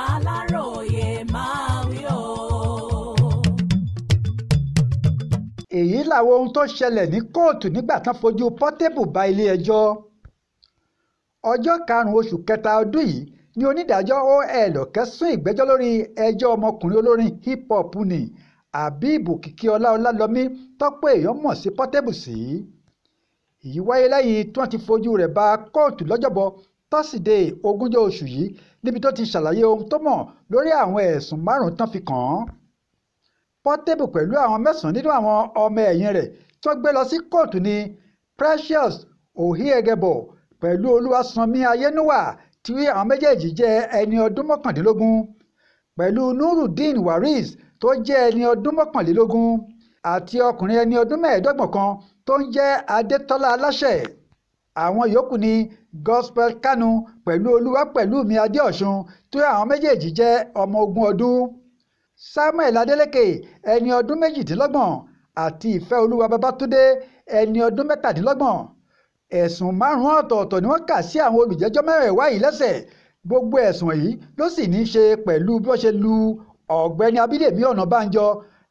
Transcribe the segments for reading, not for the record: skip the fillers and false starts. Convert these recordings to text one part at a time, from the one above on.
Aláròye máa wí o. Èyí làwọn ohun tó ṣẹlẹ̀ ní kóòtù nígbà tán fojú Portable bá ilé-ẹjọ́. Ọjọ́ karùn-ún oṣù kẹta ọdún yìí ni onídàájọ́ ol Òkè sún ìgbẹ́jọ́ lórí ẹjọ́ ọmọkùnrin olórin hip hop ní Habeeb Òkìkíọlá Ọlálọ́mí tọ́pọ̀ èèyàn mọ̀ sí Portable sí. Èyí wáyé lẹ́yìn tí wọ́n ti fojú rẹ̀ bá kóòtù lọ́jọ́bọ̀ tọ́sídẹ̀ẹ́ ogúnjọ́ oṣù yìí níbi tó ti ṣàlàyé ohun tó mọ̀ lórí àwọn ẹ̀sùn márùn-ún tán fi kàn án. Portable pẹ̀lú àwọn mẹ́sàn-án nínú àwọn ọmọ ẹ̀yìn rẹ̀ tó gbé lọ sí kóòtù ní Precious Ohiegebo pẹ̀lú Olúwasanmi Ayénúwà tí àwọn méjèèjì jẹ́ ẹni ọdún 19, pẹ̀lú Nurudeen Waris tó jẹ́ ẹni ọdún 21 àti ọkùnrin ẹni ọdún 25 kan tó ń jẹ́ Adétọ́lá Aláṣẹ. Àwọn yòókù ní Gospel Kanu pẹ̀lú Olúwapẹ̀lúmi Adéọ̀sùn tí àwọn méjèèjì jẹ́ ọmọ 20 ọdún, Samuel Adeleke ẹni ọdún 28 àti Ìfẹ́olúwa Babátúndé ẹni ọdún 27. Ẹ̀sùn márùn-ún ọ̀tọ̀ọ̀tọ̀ ni wọ́n kà sí àwọn olùjẹ́jọ́ mẹ́wẹ̀ẹ̀wá yìí lẹ́sẹ̀. Gbogbo ẹ̀sùn yìí ló sì ní í ṣe pẹ̀lú bí wọ́n ṣe lu Ọ̀gbẹ́ni Abídèmí Ọ̀nàbànjọ,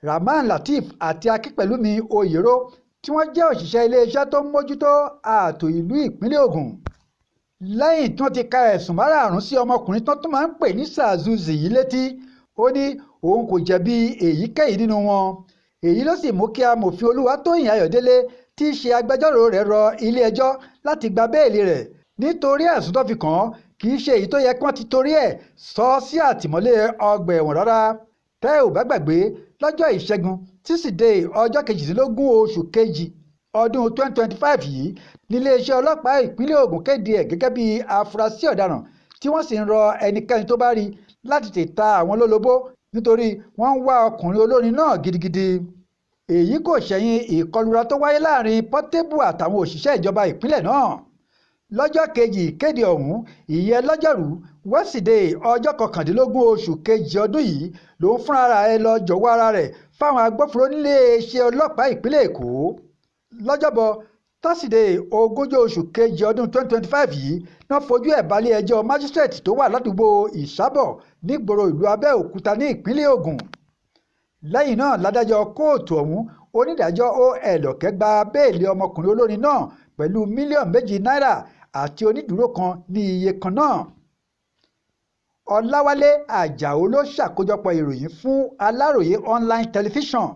Rahman Lateef àti Akínpẹ̀lúmi Oyèrò tí wọ́n jẹ́ òṣìṣẹ́ iléeṣẹ́ tó ń mójútó ààtò ìlú ìpínlẹ̀ Ògùn. Lẹ́yìn tí wọ́n ti ka ẹ̀sùn márààrún sí ọmọkùnrin tó tún máa ń pè ní Sàzúzì yìí létí, ó ní òun kò jẹ̀bi èyíkéyìí nínú wọn. Èyí ló sì mú kí amòfin Olúwatóyìn Ayọ̀délé tí í ṣe agbẹjọ́rò rẹ̀ rọ ilé-ẹjọ́ láti gba béèlì rẹ̀ nítorí ẹ̀sùn tó fi kàn án kì í ṣe èyí tó yẹ kí wọ́n ti torí ẹ̀ sọ ọ́ sí àtìmọ́lé ọgbà ẹ̀wọ̀n rárá. Tẹ́ ò bá gbàgbé, lọ́jọ́ ìṣẹ́gun tíṣídẹ̀ẹ́ ọjọ́ 18 oṣù kejì ọdún 2025 yìí níléeṣẹ́ ọlọ́pàá ìpínlẹ̀ Ògùn kéde ẹ̀ gẹ́gẹ́ bí afurasí ọ̀daràn tí wọ́n sì ń rọ ẹnikẹ́ni tó bá rí láti tètè ta àwọn lólobó nítorí wọ́n ń wá ọkùnrin olórin náà gidigidi. Èyí kò ṣẹ̀yìn ìkọlura tó wáyé láàrin Portable àtàwọn òṣìṣẹ́ ìjọba ìpínlẹ̀ náà. Lọ́jọ́ kejì ìkéde ọ̀hún, ìyẹn lọ́jọ́rùú wẹ́sídẹ̀ẹ́ ọjọ́ 19 oṣù kejì ọdún yìí lòun fúnra ẹ̀ lọ jọ̀wọ́ ara rẹ̀ fáwọn agbófinró níléeṣẹ́ ọlọ́pàá ìpínlẹ̀ Èkó. Lọ́jọ́bọ̀ tọ́sídẹ̀ẹ́ ogúnjọ́ oṣù kejì ọdún 2025 yìí náà fojú ẹ̀ balẹ̀-ẹjọ́ májísrèètì tó wà ládùúgbò Ìsàbọ̀ nígboro ìlú Abẹ́òkúta ní ìpínlẹ̀ Ògùn. Lẹ́yìn náà ládájọ́ kóòtù ọ̀hún onídàájọ́ ol Òkè gba béèlì ọmọkùnrin olórin náà pẹ̀lú mílíọ̀nù 2 náírà àti onídùúró kan ní iye kan náà. Ọláwálé Àjàó ló ṣàkójọpọ̀ ìròyìn fún Aláròye online television.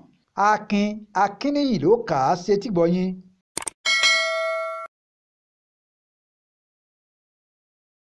Akin Akínníyì ló kà á sétígbọ̀ọ́ yín.